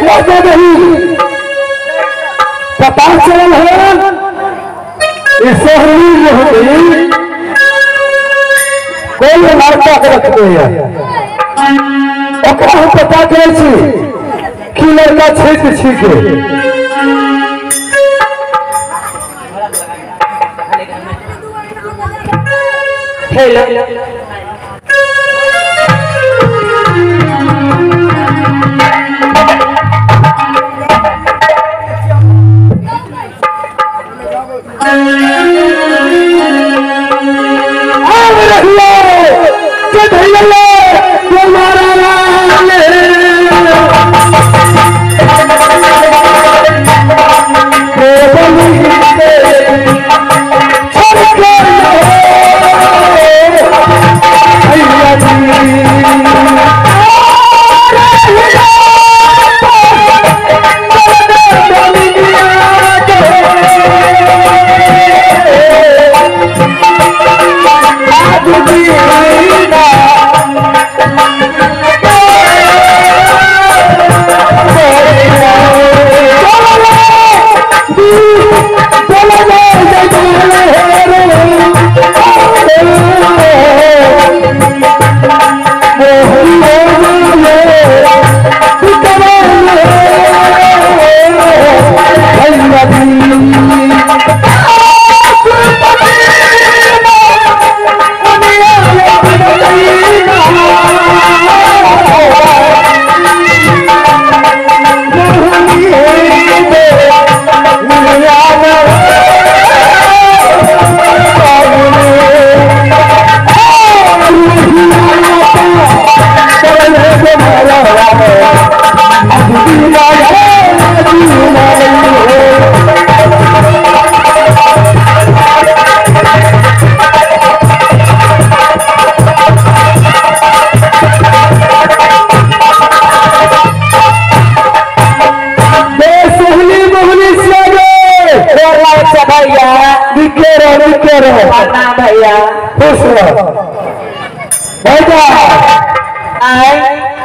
के दे दही पता चलल है इस सोहनी मोहनी कोई लड़का के रखते है ओकरा हम पता करै छी कि लड़का छै कि छी के हेलो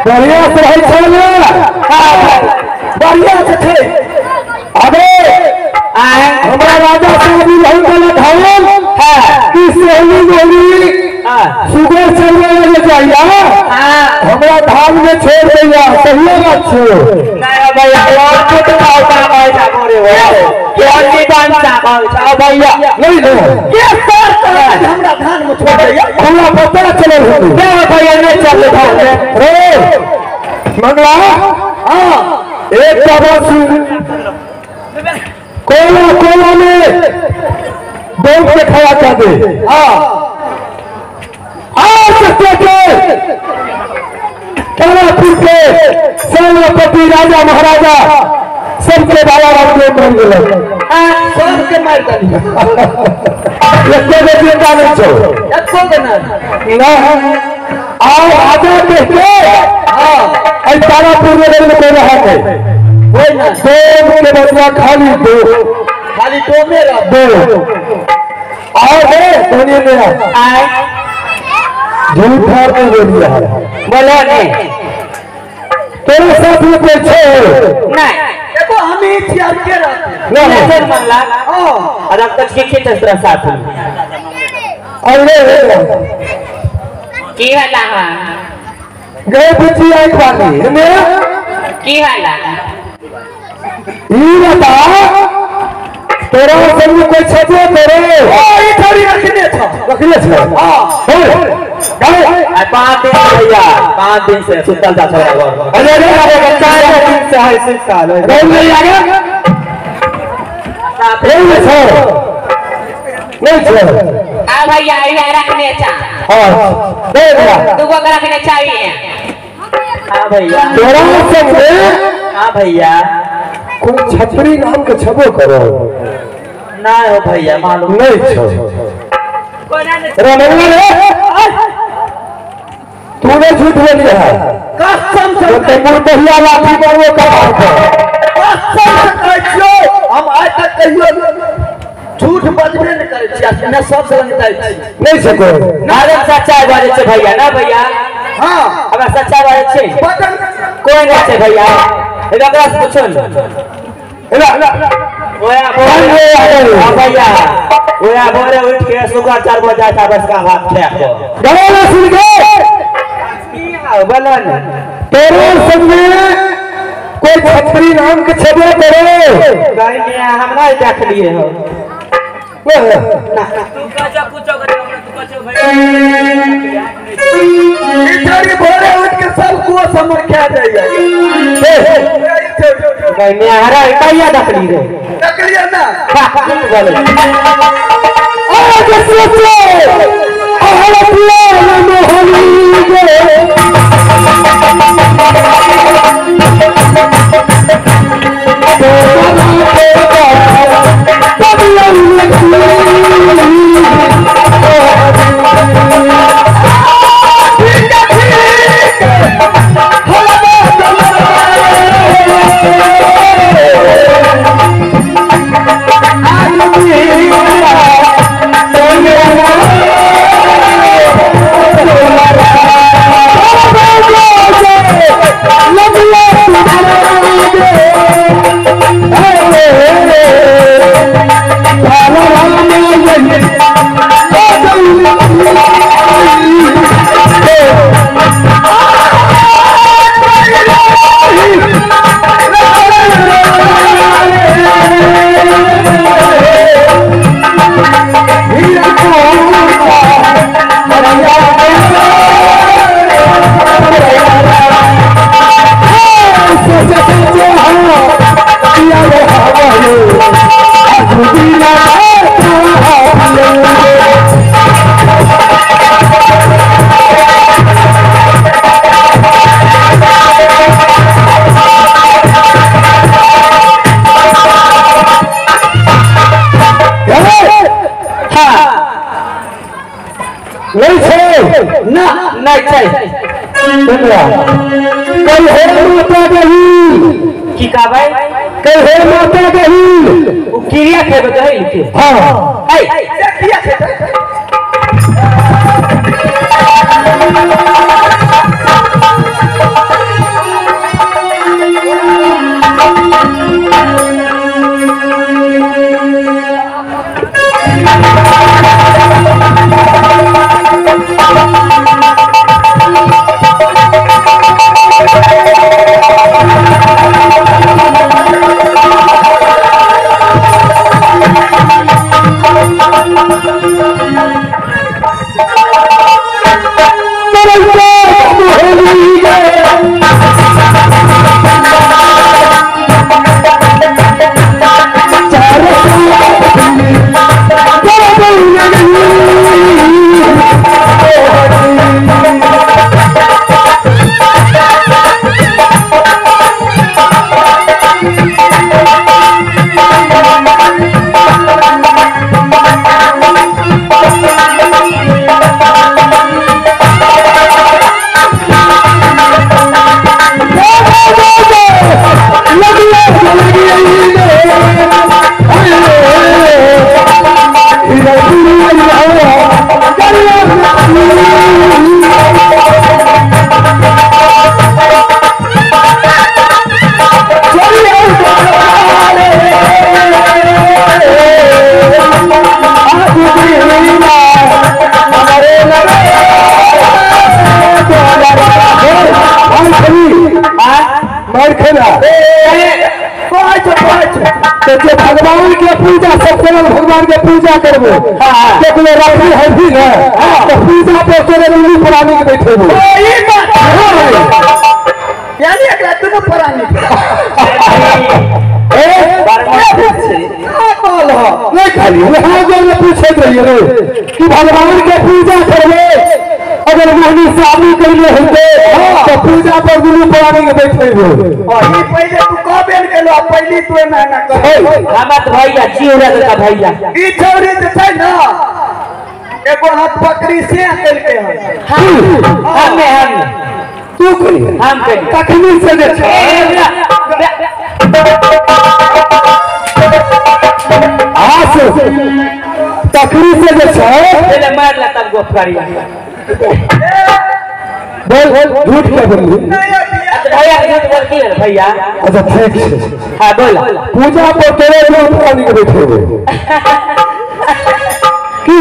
बढ़िया से रहे छो ना बढ़िया से थे अबे हमरा राजा साहब रही गलत हवन कि सोहनी गोरी सुगर चलवे लगे चाहिए हमरा धान में छोड़ दैया सही बात छो नहीं भैया और कुछ खाओ काम है जागो रे हो के दान चावल छा भैया नहीं नहीं के सर हमरा धान में छोड़ दैया हमरा पता चलल हो नहीं भैया नहीं चल धान में रे मंगला हां एक बात सुन कोला कोला में दौड़ के खड़ा कर दे हां आज के तारापुर के सेनापति राजा महाराजा सबके बाबा रामदेव बन गए सबके मार देली एको गो जिंदा नहीं छो एको गो ना आओ राजा देख के हां आई तारापुर में गइल कोई रहा है कोई ना दो के बदला खाली दो खाली दो मेरा दो आओ रे धनी मेरा आए झूठा नहीं बोलिया बोलो नहीं तेरे साथ में कोई छे नहीं देखो हम ही छियार के रहते नहीं नहीं मंगला और अब तक सीखे तेरा साथ में अरे की हला हां गए बुची आई वाली हमें की हला ई बता तेरा संग कोई छे तेरे ओ ई थोड़ी रखने छ रखने छ हां गए 5 दिन भैया 5 दिन से सुतल जा छोरा घर अरे अरे 4 दिन से है साल नहीं आ गया नहीं छो नहीं छो आ भैया ये रखने चा हां दे दिया दुगो के रखने चाहिए हां भैया तोरा संग हां भैया कोई छतरी नाम के छबो करो ना हो भैया मालूम नहीं छो कोना नहीं रे मंगला रे तूने झूठ बोली है कसम से तो मुर्दहिया लाठी मारो कपार पर कसम से कहै छियौ हम आइ तक कहियो झूठ बजबे नहीं करै छियै न सब से लगै छी नहीं सको ना रे सच्चाई बाजै छै भैया ना भैया हां हमरा सच्चाई बाजै छै बदल कोई नहीं छै भैया। एकरा से पूछो एला ओया बोले हां भैया ओया बोले उठ के सुगर 4 बजे था बस का भात खा को गले सुन के की हां बोलन तेरे संगे कोई छतरी नाम के छबे करे नहीं मियां हम नहीं देख लिए हो तू कचो कुचो करे हमरा तू कचो भाई इधर भोरे उठ के सब कुओ समर खा जाइए नहीं मियां हरा कहिया देख ली रे देख लिया ना बोले आज सोचो अहल प्यार मोहनी गे ना नहीं चाहिए कल हे माता गही की कहबै कल हे माता गही उ क्रिया खेबे कहि के हां है क्रिया खेबे तो भगवान के पूजा सबसे भगवान के पूजा करबो तो रात्रि है भी ना तो पूजा पर तोरे दुनू प्राणी के बैठेबो यानी एकरा दुनू प्राणी ए कहल हो नहीं खाली हां जो ने पूछत रहिए रे कि भगवान के पूजा करबे अगर मोहनी शादी करले होते तो पूजा पर दुनू प्राणी के बैठेबो ई पहले तू कबेल गेलो पहली तू ना ना कर हमत भैया जीव रे का भैया ई छौरी जे छै ना एगो हाथ पकड़ी से अकेल के हम हम तू करी हम करी तखनी से जे छै आस तखनी से जे छै पहले मार ला तब गोप करी बोल झूठ क्या बोल भैया झूठ बोलती है भैया। अच्छा ठीक है हां बोल। पूजा पर तेरे लोग पानी के बैठे हुए की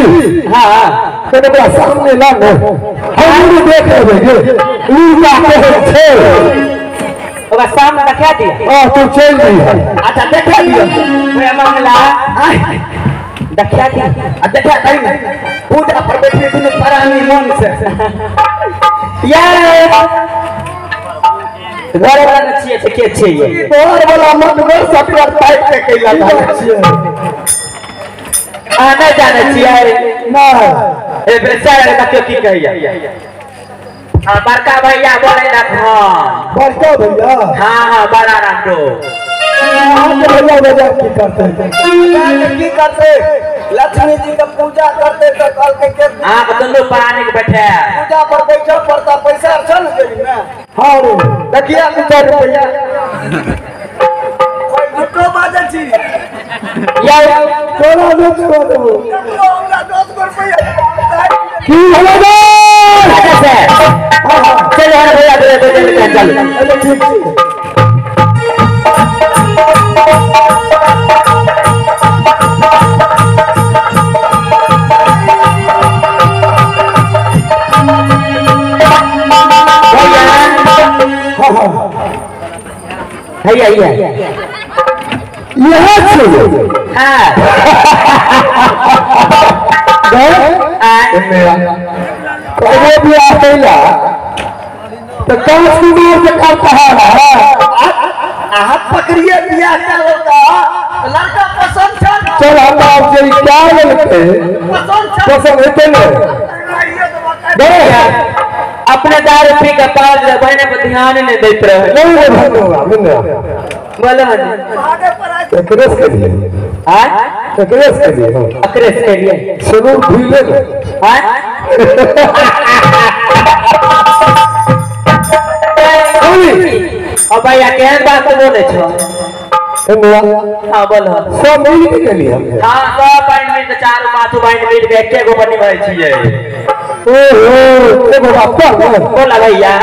हां तेरे बड़ा सामने ला न हम भी देख रहे हैं ई बात है छे ओकरा सामने रखा दिया। हां तू चल रही है। अच्छा देखा दिया भैया मामला देखा दिया। देखा कहीं पूजा पर बैठे दुनू प्राणी मन से यार घर वाला न छिए से के छिए घर वाला मन में सटर टाइप के कैला छिए आ ना जाने छिए ना ए बेचारा के की कहिया। हां बड़का भैया बोले ना। हां बड़का भैया हां हां बड़ा रामडो भैया बाजार की करते की करते लक्ष्मी जी का पूजा करते तो कल के हां दोनों पानी के बैठे पूजा पर बैठल पड़ता पैसा चल गई ना। हां रे देखिया 2 रुपया कोई झूठो बाजै छी यार तोरा दे देबो हमरा 10 रुपया की होलो रे। अच्छा हां हां चल हर भैया दे दे चल। अच्छा ठीक है। भैया ये यह हां कहो भी आतेला तो कौन सुनार के करता है आप पकड़िए बियाह का लड़का लड़का पसंद छल चल हम आप जे क्या लेते पसंद छल पसंद हेते ने अपने दारू पी के पास बहने पर ध्यान नहीं देते रहे। नहीं रे भगवान नहीं बोलो एकरेस के लिए। हां एकरेस के लिए एकरेस के लिए सुनो भूले हां अब भैया केहन बात बोले छो हां बोलो सब मिल के लिए। हां सब बहिन मिल के चारू पांचू बहिन मिल के एके गो बनी भई छिए। ओहो एगो बात बोला भैया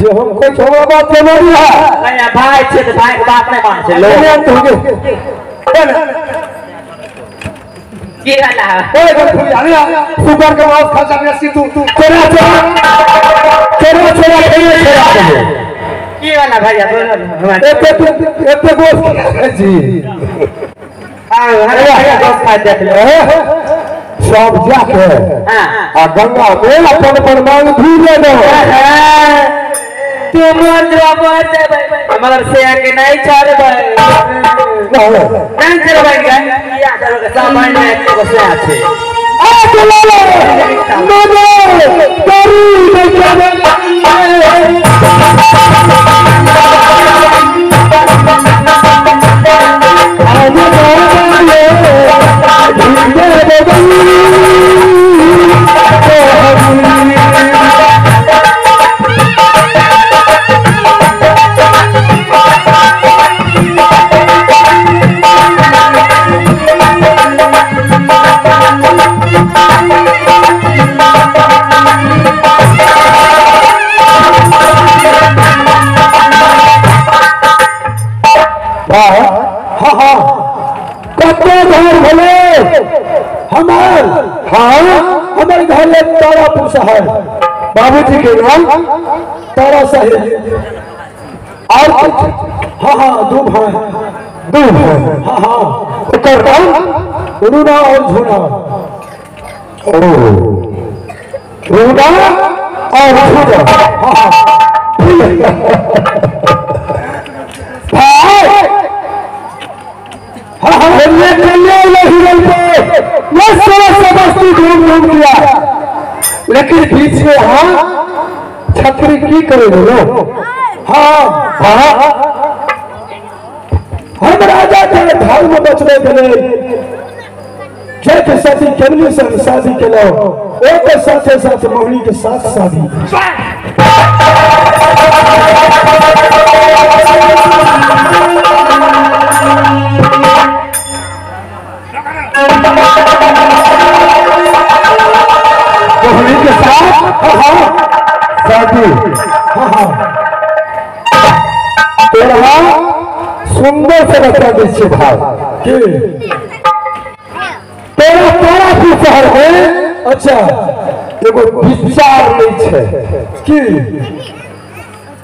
जे हम कुछ हमरा बात नहीं है भैया भाई छे तो भाई के बात नहीं मान छे लोग तो की वाला ओए अरे सुगर के मांस खा जा तू तेरा चोरा तेरा चोरा तेरा चोरा की वाला भैया बोलो एते एते गोश्त जी हां भैया गोश्त खा देख ले सब जाके हां आ गंगा में अपन अपन मांग धुई ले दो। तू मर जेबै मगर से के नहीं छोड़बै नहीं छोड़बै किया करो सब बहिन में एक गो से छै आ चलो मजे करी हमार हाँ हमारे घर में तारापुर साहब बाबूजी के नाम तारा साहेब और हाँ हाँ दो भाई हाँ हाँ ओकर नाम रूना और झूना। रूना और झूना हाँ हाँ हाँ हाँ ये घूम घूम किया लेकिन बीच में हाँ छतरी की करेंगे लो। हाँ हाँ हम राजा के धर्म बचने के लिए जय के साथी केवली से शादी के लो एक के साथे साथ मोहिनी के साथ शादी। मोहिनी के साथ शादी। तोरा सुंदर से बता दै छियै भाई की तोरा तारापुर शहर में अच्छा एगो विचार नहीं छै। की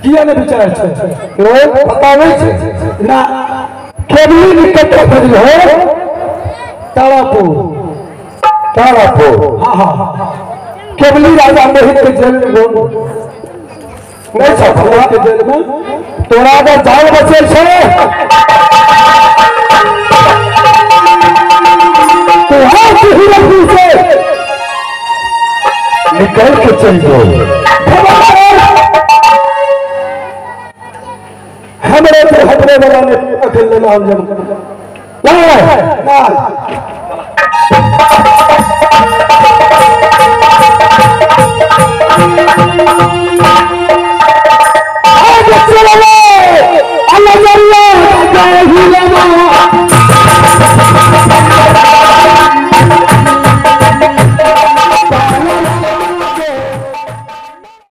किया ने विचार छै? पता नहीं छै ना। केबली निकट बजल हो तारापुर। तारापुर। हाँ हाँ। केबली राजा मोहित के जेल में नहीं छौ के जेल में तोरा अगर जान बचल छै तो आज हीरापुर से निकल के चल जाओ। हमरे तो हमरे वाला ने अकेले लेना हम जब ना आगे चलो।